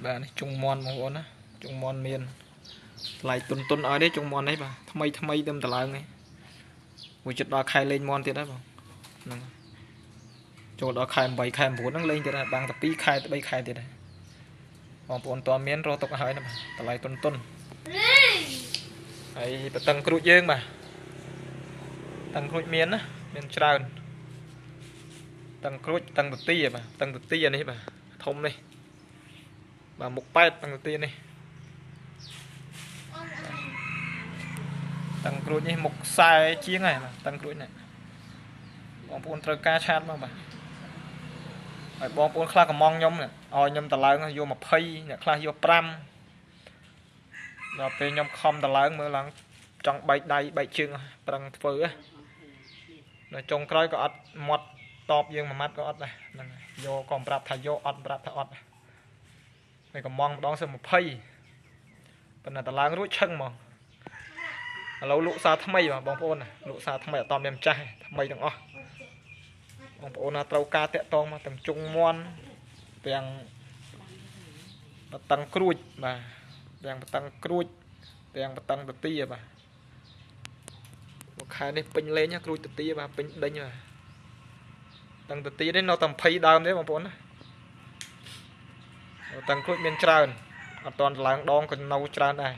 បាទនេះជុងមន់បងប្អូនណាជុងមន់មានថ្លៃទុនទុនឲ្យទេជុងមន់នេះបាទថ្មីថ្មីទៅតឡើងនេះមួយចិត្តដល់ខែលេងមន់ទៀតហើយបងហ្នឹងចូលដល់ខែ8ខែ9ហ្នឹងលេងទៀតហើយបាំងតែ2ខែទៅ3ខែទៀតហើយបងប្អូនតមានរកទុកឲ្យណាបាទតម្លៃទុនទុនហើយបតឹងគ្រូចយើងបាទតឹងគ្រូចមានណាមានច្រើនតឹងគ្រូចតឹងទទីបាទតឹងទទីអានេះបាទធំនេះបាទមុខប៉ែតតឹងទទីនេះតឹងគ្រូចនេះមុខខ្សែជាងហើយបាទតឹងគ្រូចនេះបងប្អូនត្រូវការឆាតមកបាទហើយបងប្អូនខ្លះកំងខ្ញុំឲ្យខ្ញុំតឡើងយក20អ្នកខ្លះយក5ដល់ពេលខ្ញុំខំតឡើងមើលឡើងចង់បែកដៃបែកជើងប្រឹងធ្វើដល់ចុងក្រោយក៏អត់មាត់តបយើងមួយម៉ាត់ក៏អត់ដែរហ្នឹងយកក៏ប្រាប់ថាយកអត់ប្រាប់ថាអត់ហើយកំងម្ដងសឹង20ប៉ុន្តែតឡើងរួចឈឹងហ្មងឥឡូវលក់សារថ្មីបាទបងប្អូនលក់សារថ្មីអត់តមានម្ចាស់ថ្មីទាំងអស់បងប្អូនណាត្រូវការតាក់តងមកទាំងជុងមន់ទាំងបតឹងក្រួចបាទទាំងបតឹងក្រួចទាំងបតឹងទទាបាទមួយខែនេះពេញលេងក្រួចទទាបាទពេញដេញបាទតឹងទទានេះនៅតែ20ដើមទេបងប្អូនណាតឹងក្រួចមានច្រើនអត់តន់ឡើងដងក៏នៅច្រើនដែរ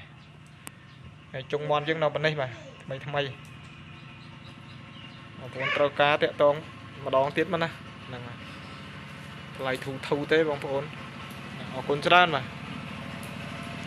ហើយជុងមន់យើងនៅប៉ុណ្នេះបាទថ្មីថ្មីបងប្អូនត្រូវការតាក់ទងម្ដងទៀតមកណាហ្នឹងហើយថ្លៃធូរធូរទេបងប្អូនអរគុណច្រើនបាទ